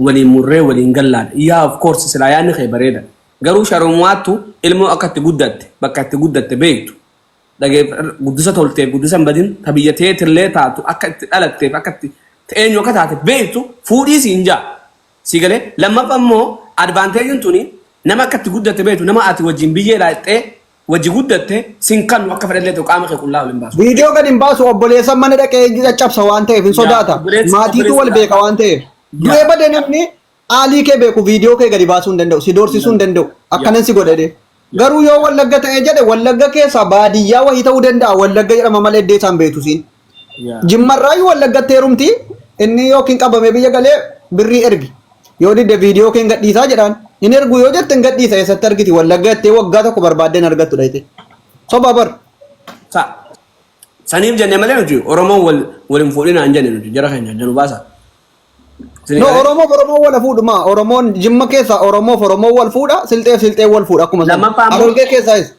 Waliin murree waliin gallaadha. Yaa of course silaa yaadni kee bareeda. Garuu sharumaattu ilmoo akka itti guddatte bakka itti guddatte beektu guddisa tolteef guddisa hin badin ta biyya teetillee taatu akka itti dhalatteef akka itti eenyu akka taate beektu fuudhii siin jaa. Si galee lammaffaa immoo advantagein tuni nama akka itti guddatte beektu nama ati wajjin biyyee laayxee wajji guddatte sin kannu akka fedhallee ta'u qaama kee qullaa ol hin baasu. Viidiyoo gad hin baasu obboleessa mana dhaqee caccabsa waan ta'eef hin sodaata. Maatiitu wal beeka waan ta'eef. Du'ee bade namni aalii kee beeku viidiyoo kee gadi baasuu hin danda'u si doorsisuu hin danda'u akkanan si godhe. Garuu yoo Wallagga ta'ee jedhe Wallagga keessaa baadiyyaa wayii ta'uu danda'a Wallagga jedhama malee iddoo isaan beektu siin. Jimmarraayyuu Wallaggatti heerumti inni yookiin qabamee biyya galee birrii ergi. Yoo didde viidiyoo kee hin gadhiisaa jedhaan hin ergu yoo jette hin gadhiisa eessatti argiti Wallagga jettee waggaa tokko barbaaddee hin argattu dhayite. Soba bar. Sa saniif jenne malee nuti Oromoon wal wal hin fuudhinaa hin jenne nuti jara keenya janu baasa. Isin No galee? Oromoof Oromoo wal fuudhuma Oromoon Jimma keessaa Oromoof Oromoo wal fuudha Silxeef Silxee wal fuudha akkuma sana. Lammaffaa immoo Harargee keessaayis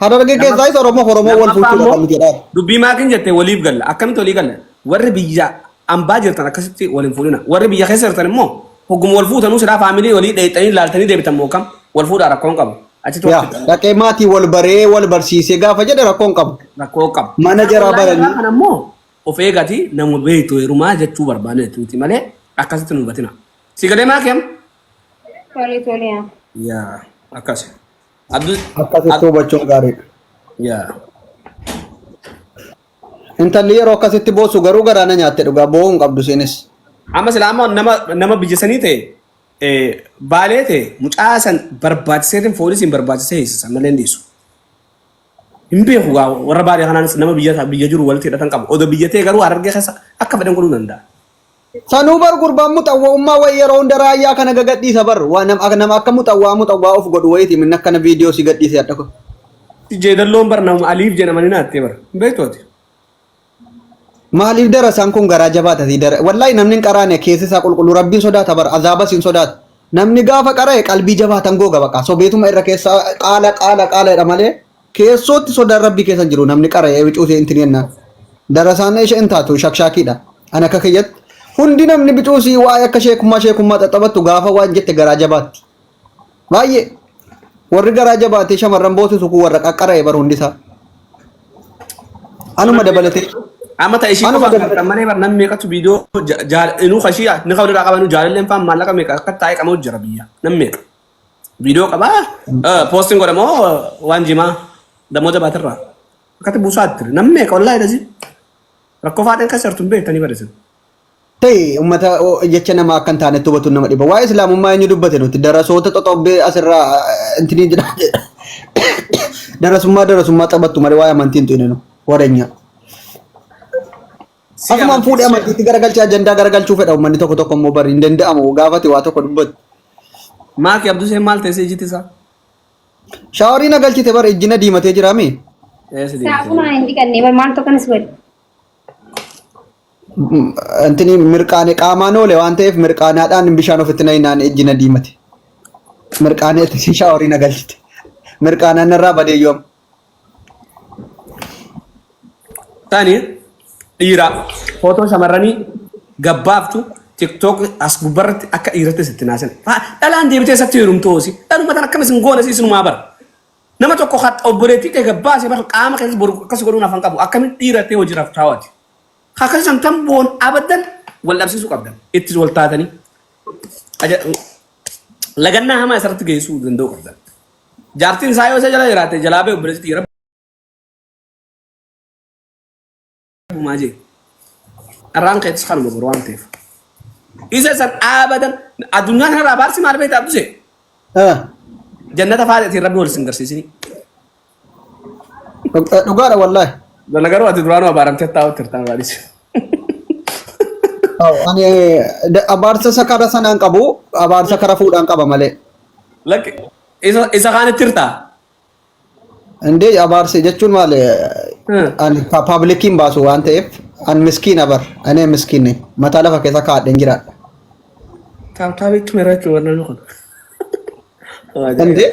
Harargee keessaayis Oromoof Oromoo wal lammaffaa fuuchuudha immoo kan nuti jedhaa. dubbii maatiin jette waliif galla. Akkamitti walii galla? Warri biyya ambaa jirtan akkasitti wal hin fuudhina. Warri biyya keessa jirtan immoo hogguma wal fuutanuu silaa faamilii walii dheeyxanii laaltanii deebitan moo kam wal fuudhaa rakkoon qabu. Achitti wal Yaa fixan. dhaqee maatii wal baree wal barsiisee gaafa jedhe rakkoon qabu. Rakkoo qabu. Mana jaraa Ollaa irraa baranii. kana immoo of eegati nama beektu heerumaa jechuu barbaanne nuti malee akkasitti nu hubatina. Si galee maa keem? Tole tole yaa. Yaa akkas. Abduu Akkasitti hubachuun gaariidha. yaa. Intalli yeroo akkasitti boossu garuu garaa na nyaatte dhugaa boo'uu hin qabdu isiinis. Amma silaa amma nama nama biyya sanii ta'e baalee ta'e mucaa san barbaachiseetiin poolisiin barbaachisee hiisisa malee hin dhiisu. Hin beeku gaa warra baalee kanaanis nama biyya biyya jiru walitti hidhatan qabu. Odoo biyya ta'e garuu harargee keessa akka fedhan godhuu danda'a. Sanuu bar gurbaan muxawwa'ummaa wayii yeroo hunda raayyaa kana gagadhiisa bar waa nama akka muxawwaa muxawwaa of godhu wayiiti minni akkana viidiyoo si gadhiise hadha kun. Jeedalloon bar nama aliif jedhamanii naattee bar. Hin beektu ati. Maaliif darasaan kun garaa jabaata si dara wallahi namni hin qaraane keessi isaa qulqulluu rabbiin sodaata bar azaabas hin sodaata. Namni gaafa qara'e qalbii jabaatan googa baqa sobeetuma irra keessa qaala qaala qaala jedha malee Keessootti sodaan rabbii keessa hin jiru namni qara'ee bicuu ishee intin jennaan. Darasaan ishee hin taatu shakshaakiidha. Ani akka kiyyatti hundi namni bicuu isii waa'ee akka sheekummaa sheekummaa xaxabattu gaafa waan jette garaa jabaatti. Baay'ee warri garaa jabaatee shamarran boosisu kun warra qaqqara'e bar hundi isaa. Anuma dabalatee. Amma ta ishii Anuma qofa dabalatee. kan malee bar namni meeqatu viidiyoo inuu kashii ni kabajaa qabanu jaalalleen faan maallaqa meeqa akka taa'ee qabu jira biyya namni meeqa. Viidiyoo qabaa? Poostiin godhamoo waan jimaa damooza baatirraa. Akkatti buusaa ture. Namni meeqa wallaahi dhasi. Rakkoo faaxeen keessa jirtu hin beektanii barisin. Ta'e uummata jecha nama akka hin taanetti hubatuun nama dhiba. Waa'ee islaamummaa eenyu dubbate nuti darasoota xoxobbee asirraa intinii jedha. Darasummaa darasummaa taphattu malee waa'ee amantii hin tuqne nu wareenya. Si Asumaan amantii fuudhee amantiitti garagalchee ajandaa garagalchuu fedha uummanni tokko tokko immoo bari hin danda'amu gaafate waa tokko dubbatu. Maaki Abduseen maal teessee ijiti isaa? Shaaworii na galchite bar ijji na diimatee jiraami. Eessa deemte? Saafuna hin dhiqanne bar maaltu akkanas godhe. Intini mirqaane qaamaan oole waan ta'eef mirqaanaadhaan bishaan ofitti na hinaan ijji na diimate. Mirqaanee shaaworii na galchite. Mirqaanaan narraa badee yoom. Tani dhiira footoo shamarranii gabbaaftu TikTok as gubbarratti akka dhiiratti sitti naasan. Dhalaan deebitee isatti heerumtu hoosi. Dhaluma tan akkam isin goone isinumaa bara. Nama tokko kan obboleettii kee gabbaase bara qaama keessa boru akkas godhuun afaan qabu. Akkamitti dhiira ta'e hojii raftaawati. Akkasii san tan boon abadan wal dhabsiisuu qabdan. Itti wal taatanii. Lagannaa hamaa isarratti geessuu danda'uu qabdan. Jaartiin isaa yoo isa jala jiraate jalaa ba'e obboleessi xiyya rabbumaa jee. Carraan keetis kanuma boru waan ta'eef. Isa san dhaabadan addunyaa kanarraa abaarsi maal beekta abduse? Jannata faaxeetiin rabbi wal isin garsiisini. Dhugaadha wallaahi. Dhala garuu ati duraanuu abaaramtee taa'u turtan baadhis. Ani abaarsa isa kara sanaan qabu abaarsa kara fuudhaan qaba malee. Lakki isa isa kaanitti hirtaa? Indee abaarsa jechuun maal ani paablikiin baasu waan ta'eef an miskiina bar ani miskiinni mataa lafa keessa kaa'adheen jiraadha. Taabtaabiitti meerachuu warra kun. Indee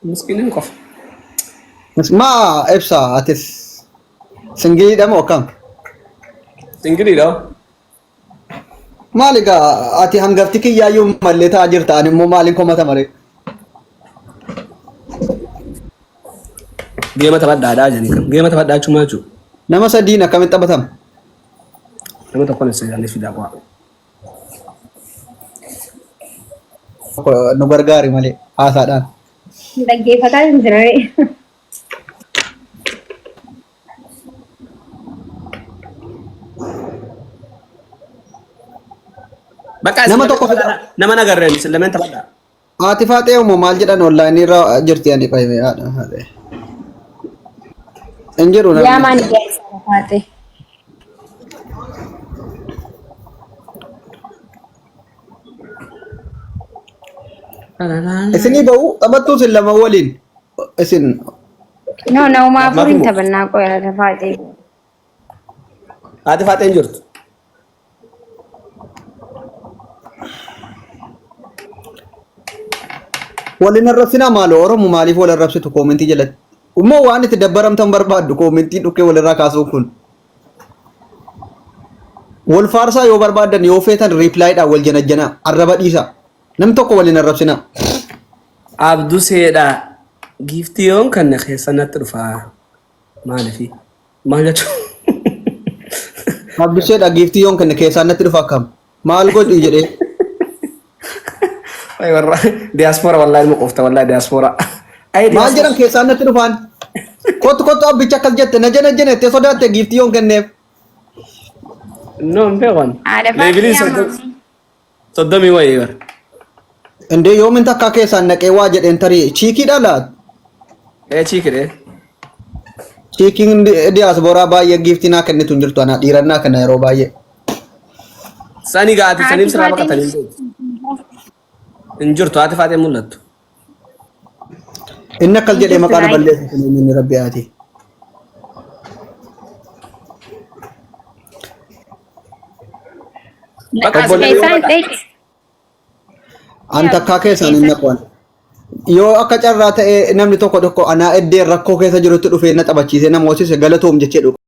Miskiiniin qofa. maa ibsa atis singiliidha moo akkam? Singiliidha. Maal egaa ati hangafti kiyyaayyuu mallee ta'aa jirta ani immoo maaliin komata malee. Geema taphadhaadhaa jedhanii kan. Geema taphadhaa jechuun maal jechuudha? Nama sadiin akkamitti taphatama? Nama tokkoon isa jaallee fidaa qo'a. Nu gargaari malee haasaadhaan. Dhaggeeffataa hin jirre. Bakka Nama tokko fidaa. Nama nagarreen isin lameen taphadhaa. Haati Faaxee immoo maal jedhan onlaayinii irra jirti ani qayyime haadha Faaxee. Hin jiru namni. Yaa maal ijaa faate. Isinii ba'u taphattuu isin lama waliin isin No, nama afuriin taphannaa qoya faate. Haati Faaxee hin jirtu. Wal hin arrabsinaa maaloo Oromo maaliif wal arrabsitu koomentii jalatti. Immoo waan itti dabbaramtan barbaaddu koomentii dhukkee walirraa kaasuun kun. Wal faarsaa yoo barbaaddan yoo feetan riiplaayiidhaan wal janajjanaa arraba dhiisaa. Nam tokko wal hin arrabsinaa. Abduseedha. Giiftii yoon kanne keessa natti dhufaa. Maalifi? Maal jechuun? Abduseedha giiftii yoon kenne keessaan natti dhufa akkam. Maal godhi jedhee. Ay warra diyaaspoora wallaahi ilma qofta wallaahi diyaaspoora. Ay Maal jedhan keessaan natti dhufaan. Kottu kottu abbicha akkas jette na jana jana jettee sodaatte giiftii yoon kenneef. No hin beekan. Haadha Leevilii Faaxee 30 wayii bara. Indee yoomin takkaa keessaan naqee waa jedheen tarii chiikiidha laat. Ee chiikidhe. Chiikiin diyaasbooraa baay'ee giiftii naa kennitu hin jirtu anaa dhiirannaa kenna yeroo baay'ee. Sani gaati Haati saniif sirraa Faaxee baqatanii hin beektu. Hin jirtu haati Faaxee mul'attu. Inni akkas Hin jedhee jirtu maqaa na baay'ee. balleessu kun inni rabbi haati. Bakka isin Keessaan dheeqe. An takkaa keessaan hin naqu an. Yoo akka carraa ta'ee namni tokko tokko anaa eddeen rakkoo keessa jirutti dhufee na taphachiisee na moosise galatoom jechee dhuga.